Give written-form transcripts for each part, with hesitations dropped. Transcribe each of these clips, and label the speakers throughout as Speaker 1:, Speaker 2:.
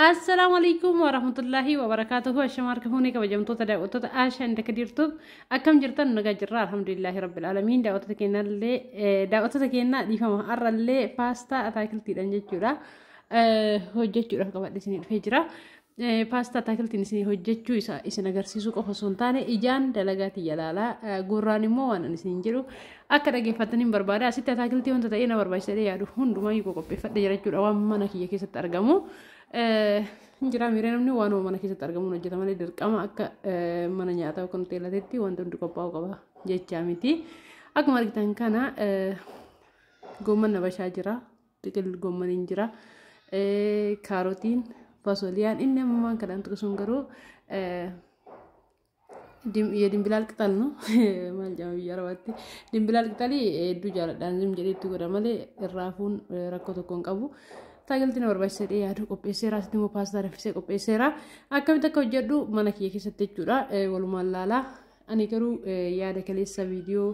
Speaker 1: Assalaamu alaikum warahmatullahi wabarakaatuhu. Ashama harka fuunee, kabajamtoota daawwattoota Aashaa inda Kadiirtuuf, akkam jirtan? Nagaa jirra, alhamdulillahi rabbil alamiin. Daawwattoota keenyallee, daawwattoota keenyaa, dhiifama, har'allee paastaa ataakiltiidhaan jechuudha hojjechuudhaaf qabadhe isinii dhufee jira. Paastaa ataakiltiin isinii hojjechuu isa isin agarsiisuu qofa osoo hin taane, ijaan dalagaatii yalaalaa, gurraan immoo waan ani isiniin jedhu akka dhaggeeffattaniin barbaada. Asitti ataakiltii wanta ta'ee na barbaachisa yaadu hundumayyuu qopheeffadhe jira jechuudha, waan mana kiyya keessatti argamu. Jira miiree namni waanuma mana keessatti argamuun hojjeta malee dirqama akka mana nyaataa yookaan hoteelateetti wanta hundi qophaa'uu qaba jechaa miti. Akkuma argitan kana goomman nabashaa jira, xiqil goommaniin jira, kaarotiin, fasoliyaan inni ammaan kanaan tuqisuun garuu የድንብላል ቅጠል ነው maal jedhama biyya arabaatti. Dimbilaal qixalii hedduu jaaladhaan zim jedhee itti godha malee irraafuun rakkoo tokko hin qabu. Tajaajilti na barbaachisa jedhee yaadu qopheesseera. Asitti immoo paastaa danfisee qopheesseera. Akkamitti akka hojjedhu mana kiyya keessatti jechuudha. Walumaan laalaa. Ani garuu yaada kaleessa viidiyoo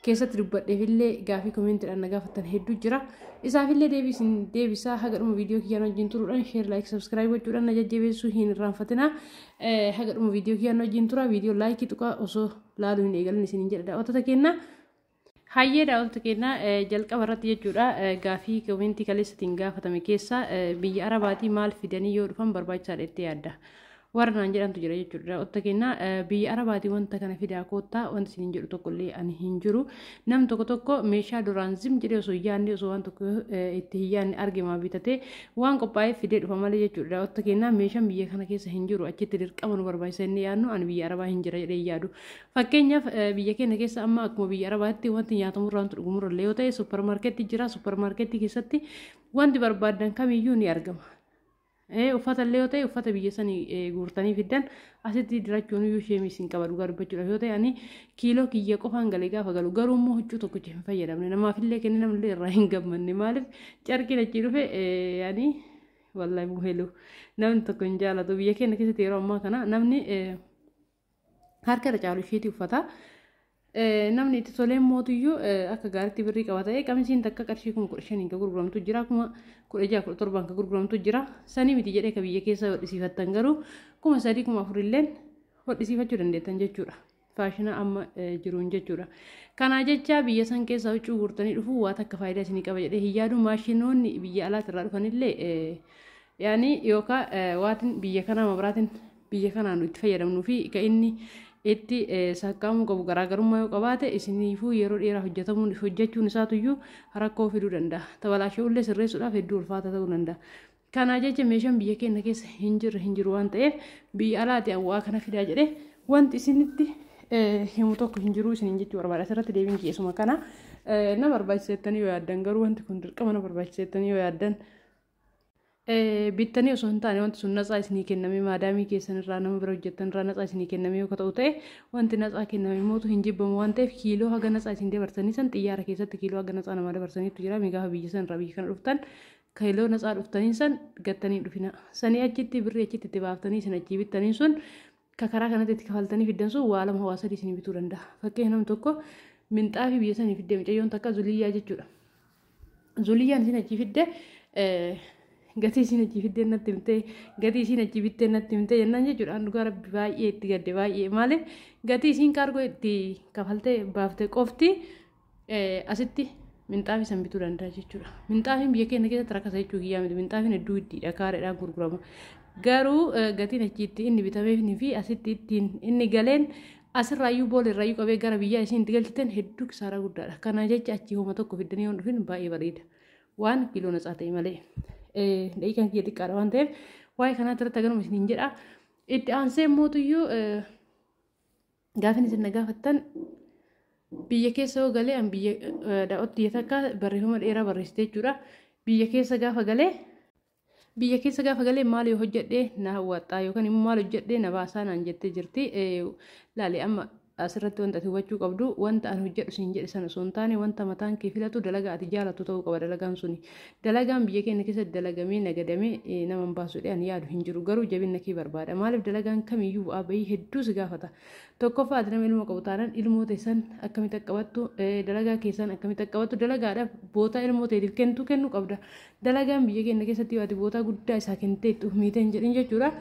Speaker 1: keessatti dubbadheefillee gaafii koomentiidhaan na gaafattan hedduu jira. Isaafillee deebisin deebisaa. Haga dhuma viidiyoo kiyyaan wajjin turuudhaan share, like, subscribe gochuudhaan na jajjabeessuu hin irraanfatina. Haga dhuma viidiyoo kiyyaan wajjin tura. Viidiyoo laayikii tuqaa osoo laaluu hin eegalin isiniin jedha, daawwattoota keenya. Hayyee daawwattoota keenya, jalqaba irratti jechuudha gaafii koomentii kaleessatiin gaafatame keessa biyya arabaatii maal fidanii yoo dhufan barbaachisaadha jettee yaadda warra naan jedhantu jira jechuudha. Daawwattoota keenya, biyya arabaatii wanta kana fidaa koottaa wanti isiniin jedhu tokkollee ani hin jiru. Nam tokko tokko meeshaa duraan zim jedhee osoo hin yaadne, osoo waan tokko itti hin yaadne argama bitatee waan qophaa'ee fidee dhufa malee jechuudha. Daawwattoota keenya, meeshaan biyya kana keessa hin jiru achitti dirqama nu barbaachisa inni yaadnu ani biyya arabaa hin jira jedhee yaadu. Fakkeenyaaf, biyya keenya keessa amma akkuma biyya arabaatti wanti nyaatamurraa, wanti dhugumurra illee yoo ta'e supparmaarkeetii jira. Supparmaarkeetii keessatti wanti barbaaddan kamiyyuu ni argama. Uffata illee yoo ta'e uffata biyya sanii guurtanii fiddan asitti dirachuun iyyuu sheemii isin qaba. Dhugaa dubbachuudhaaf yoo ta'e, ani kiiloo kiyya qofaan galee gaafa galu garuu immoo huccuu tokkicha hin fayyadamne. Namaaf illee kenne, namni irraa hin gammanne. Maaliif? Carqiin achii dhufe ani wallahi muhelu namni tokko hin jaalatu. Biyya keenya keessatti yeroo ammaa kana namni harka irra caalu isheetii uffata. Namni itti tolee mootiyyuu akka gaariitti birrii qaba ta'ee qamisiin takka qarshii 15,000 kan gurguramtu jira, 16,000, 17n kan gurguramtu jira. Sanii miti jedhee ka biyya keessa hodhisiifattan garuu 3,000, 4,000 illeen hodhisiifachuu dandeettan jechuudha. Faashina amma jiruun jechuudha. Kanaa jecha biyya san keessa huccuu guurtanii dhufuu waa takka faayidaa isinii qaba jedhee hin yaadu. Maashinoonni biyya alaatirraa dhufanillee yaani yookaan waatin biyya kanaa mabiraatiin biyya kanaan itti fayyadamnuu fi kan inni itti sakkaamuu qabu garaagarummaa yoo qabaate, isiniifuu yeroo dheeraa hojjetamuun hojjechuun isaatuyyuu rakkoo fiduu danda'a. Tabalaasha'ullee sirreessuudhaaf hedduu ulfaata ta'uu danda'a. Kanaa jecha meeshaan biyya keenya keessa hin jirre hin jiru waan ta'eef, biyya alaati waa kana fidaa jedhee wanti isinitti himu tokko hin jiru isiniin jechuu barbaada. Asirratti deebiin keessuma kana na barbaachisa jettanii yoo yaaddan garuu, wanti kun dirqama na barbaachisa jettanii yoo yaaddan, bittanii osoo hin taane wanti sun natsaa isinii kenname, maadaamii keessan irraa, nama bira hojjettan irraa natsaa isinii kenname yoo ta'u ta'e, wanti natsaa kenname mootu hin jibbamu waan ta'eef, kiiloo haga natsaa isin dabarsanii san, xiyyaara keessatti kiiloo haga natsaa namaa dabarsaniitu jira. Gaafa biyya san irraa biyya kana dhuftan kiiloo natsaa dhuftanii san gattanii dhufina. Sanii achitti birrii achitti itti baaftanii isin achii bittanii sun ka karaa kanatti itti kafaltanii fiddan sun waa lama, waa sadii isinii bituu danda'a. Fakkeenya, namni tokko minxaafii biyya sanii fidde, mucayyoon takka Zuliyyaa jechuudha. Zuliyyaan isin achii fidde gatii isiin achii fiddee natti himtee, gatii isiin achii bittee natti himtee jennaan jechuudha. Dhugaa rabbi baay'ee itti gadde, baay'ee. Maaliif? Gatii isiin kaargoo itti kafaltee baafte qofti asitti minxaafii san bituu danda'a jechuudha. Minxaafiin biyya keenya keessatti rakkasa jechuu kiyyaa miti. Minxaafiin hedduu iddiidha, kaareedhaan gurgurama. Garuu gatiin achitti inni bitameefii fi asitti ittiin inni galeen asirraayyuu booleerraayyuu qabee gara biyyaa isiin itti galchitan hedduu kisaaraa guddaadha. Kana jecha achii homa tokko fiddanii yoo dhufin baay'ee bareeda. Waan kiiloo natsaa ta'e malee. Daqiiqaan kiyya xiqqaadha waan ta'eef waa'ee kanaa irratti aganuma isiniin jedha. Itti aansee mootuyyuu gaafin isin na gaafattan, biyya keessa yoo galee an biyya daawwattii takka barreeffama dheeraa barreessite jechuudha. Biyya keessa gaafa galee maal yoo hojjedhee na hawwaxxaa yookaan immoo maal hojjedhee na baasaa naan jettee jirti. Laale amma Asirratti wanta ati hubachuu qabdu, wanta ani hojjedhu siin jedhe sana osoo hin taane, wanta mataan kee filatu, dalagaa ati jaalattu ta'uu qaba dalagaan suni. Dalagaan biyya keenya keessatti dalagamee nagadamee nama hin baasudha ani yaadu hin jiru, garuu jabina kee barbaada. Maaliif, dalagaan kamiyyuu bu'aa bahii hedduu si gaafata. Tokkoffaa, ati nama ilmoo qabu taanaan ilmoo teessan akkamitti akka qabattu, dalagaa keessan akkamitti akka qabattu, dalagaadhaaf bootaa ilmoo teetiif kennitu kennuu qabda. Dalagaan biyya keenya keessatti yoo ati bootaa guddaa isaa kennitee itti miitee hin jedhin jechuudha,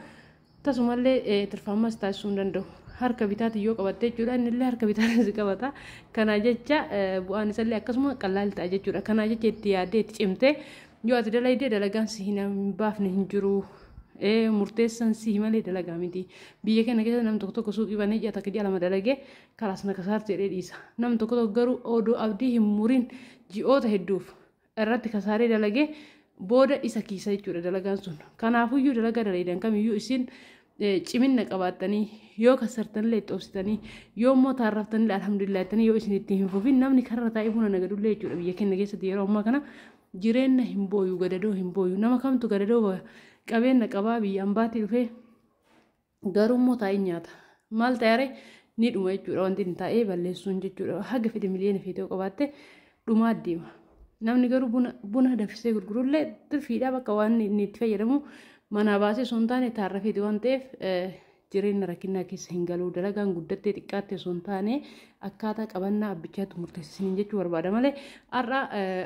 Speaker 1: tasumallee tirfaammas taasisuu hin danda'u. Harka bitaatiin yoo qabatte jechuudha, innillee harka bitaatiin si qabata. Kana jecha bu'aan isallee akkasuma qallaal ta'a jechuudha. Kana jecha itti yaaddee itti cimtee yoo ati dalaydee, dalagaan si hin baafne hin jiru. Murteessan si malee dalagaa miti. Biyya keenya keessa namni tokko tokko suuqii banee ji'a 1, ji'a 2 dalagee kalaas na kasaarti jedhee dhiisa. Namni tokko tokko garuu odoo abdii hin murin ji'oota hedduuf irratti kasaaree dalagee booda isa kiisa jechuudha dalagaan sun. Kanaafuyyuu dalagaa dalaydan kamiyyuu isin ciminna qabaattanii, yoo kasartanillee itti obsitanii, yoo immoo taarraftanillee alhamdulillah jettanii yoo isin itti hin fufin, namni karra taa'ee buna nagadullee jechuudha biyya keenya keessatti yeroo ammaa kana jireenya hin booyu, gadadoo hin booyu. Nama kamtu gadadoo booya? Qabeenya qabaa, biyya ambaatii dhufee, garuu immoo taa'ee nyaata. Maal ta'ee ni dhuma jechuudha wanti inni taa'ee balleessuun jechuudha. Haga fedhe miliyoona feetee qabaatte dhumaa deema. Namni garuu buna danfisee gurgurullee tirfiidhaa bakka waan inni itti fayyadamu manaa baasee osoo hin taane taarrafeeti waan ta'eef jireenya rakkinaa keessa hin galu. Dalagaan guddattee xiqqaatte osoo hin taane akkaataa qabannaa abbichaatti murteessisanii jechuu barbaada malee, har'a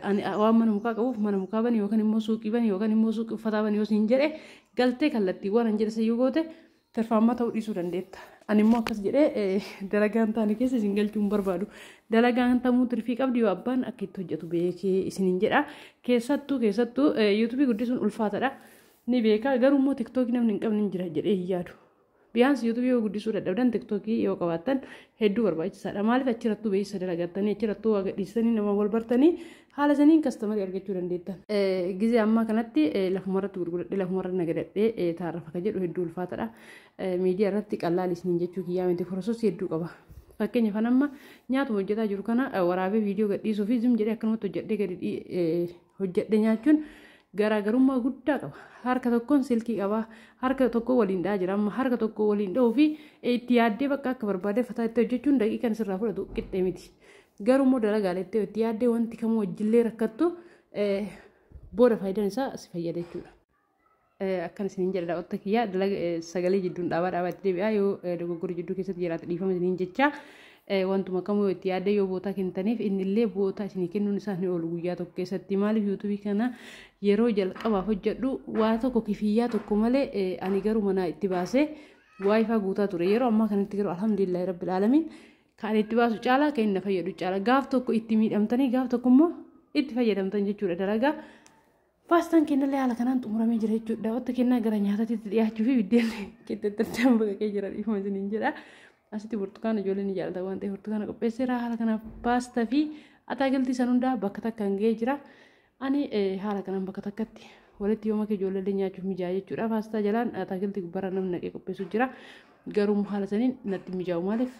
Speaker 1: ani waan mana mukaa qabuuf mana mukaa bani yookaan immoo suuqii bani yookaan immoo suuqii uffataa bani yoo siin jedhe, galtee kallattiiwwan an jedhe sayyuu goote tirfaammaa ta'uu dhiisuu dandeetta. Ani immoo akkas jedhee dalagaan taane keessa isin galchuu hin barbaadu. Dalagaan tamuu tirfii qabdi yoo abbaan akka itti hojjetu beekee isiniin jedha. Keessattuu YouTubeii guddisuun ulfaatadha. Ni beeka, garuu immoo TikTokii namni hin qabne hin jira jedhee hin yaadu. Biyyaansi YouTubeii yoo guddisuu dadhabdan TikTokii yoo qabaattan hedduu barbaachisaadha. Maaliif, achirrattuu beeksisa dalagattanii, achirrattuu waa gadhiisanii, nama wal bartanii, haala saniin customerii argachuu dandeettan. Gizee ammaa kanatti lafumarratti gurguradhee, lafumarratti nagadadhee taarrafa ka jedhu hedduu ulfaatadha. Miidiyaa irratti qallaal isiniin jechuu kiyyaa miti, processii hedduu qaba. Fakkeenyaaf, amma nyaatuma hojjetaa jiru kana waraabee viidiyoo gadhiisuu fi zum jedhee akkanumatti hojjedhee gadi hojjedhee nyaachuun garaagarummaa guddaa qaba. Harka tokkoon silkii qaba. Harka tokko waliin dha'aa jira. Amma harka tokko waliin dha'uu fi itti yaaddee bakka akka barbaade fataa itti hojjechuun daqiiqaan sirraa fudhatu qixxee miti. Garuu immoo dalagaalee itti yaaddee wanti kamuu wajjillee rakkattu booda faayidaan isaa si fayyada jechuudha. Akkan isiniin jedha, daawwattoota kiyyaa, dalaga sagalee jidduun dhaabaa dhaabaa itti deebi'aa, yoo dogoggora jidduu keessatti jiraate dhiifama isiniin jecha. Wantuma kamuu itti yaadde yoo bootaa kennitaniif, innillee bootaa isinii kennuun isaa ni oolu guyyaa tokko keessatti. Maaliif, YouTubeii kana yeroo jalqabaaf hojjedhu waa tokko kifiyyaa tokko malee ani garuu manaa itti baasee WiFi guutaa ture. Yeroo ammaa kanatti garuu alhamdulillahi rabbil aalamiin, kan itti baasu caalaa kan inni na fayyadu caala. Gaaf tokko itti miidhamtanii, gaaf tokko immoo itti fayyadamtan jechuudha dalagaa. Paastaan kennallee haala kanaan xumuramee jira jechuudha. Daawwatta kennaa, gara nyaataatti dhiyaachuu fi biddeen qixxeetti baqaqee jira, dhiifama isiniin jedha. Asitti burtukaana ijoolleen ni jaallatan waan ta'eef burtukaana qopheesseera. Haala kanaaf paastaa fi ataakiltii san hundaa bakka takkaan ga'ee jira. Ani haala kanaan bakka takkatti walitti yoo makee ijoollee nyaachuuf mijaa'aa jechuudha. Paastaa jalaan ataakiltii gubbaarra namni naqee qopheessu jira. Garuu haala saniin natti mijaa'u, maaliif,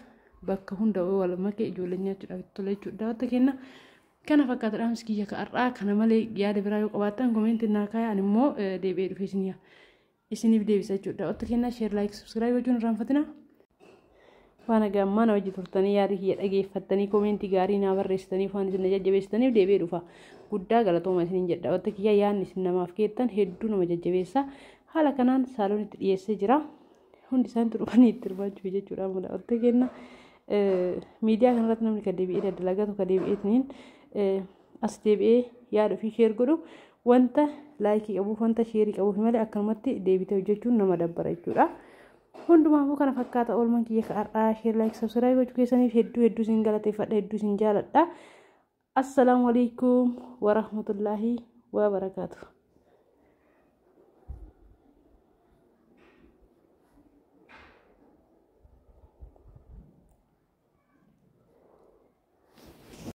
Speaker 1: bakka hunda wal makee ijoollee nyaachuudhaaf itti tola jechuudha. Daawwatta kenna. Kana fakkaata dhaamsi kiyya ka har'aa. Kana malee yaada biraa yoo qabaattan commentii naa kaaya, ani immoo deebi'ee dhufee isiniif deebisa jechuudha. Daawwatta kennaa, share, like, subscribe gochuun irraanfatina. Waan haga ammaa na wajji turtanii, yaada kiyya dhageeffattanii, commentii gaarii naa barreessitanii, waan isin na jajjabeessitaniif deebi'ee dhufa. Guddaa galatooma isiniin jedha. Daawwatta kiyya, yaadni isin namaaf keettan hedduu nama jajjabeessa. Haala kanaan saaloonitti dhiyeessee jira. Hundi isaaniitu dhufanii itti hirmaachuu jechuudha. Amma daawwatta kenna. Miidiyaa kanarratti namni kan deebi'ee dalagatu, kan deebi'eetiniin as deebi'ee yaada ofii share godhu, wanta likeii qabuuf, wanta shareii qabuuf malee akkanumatti deebitee hojjechuun nama dabbara jechuudha. Hundumaafuu kana fakkaata oolmaan kiyya har'aa. Share, like, subscribe gochuu keessaniif hedduu hedduu isin galateeffadha, hedduu isin jaaladha. Assalaamu alaikum warahmatullaahi wabarakaatu.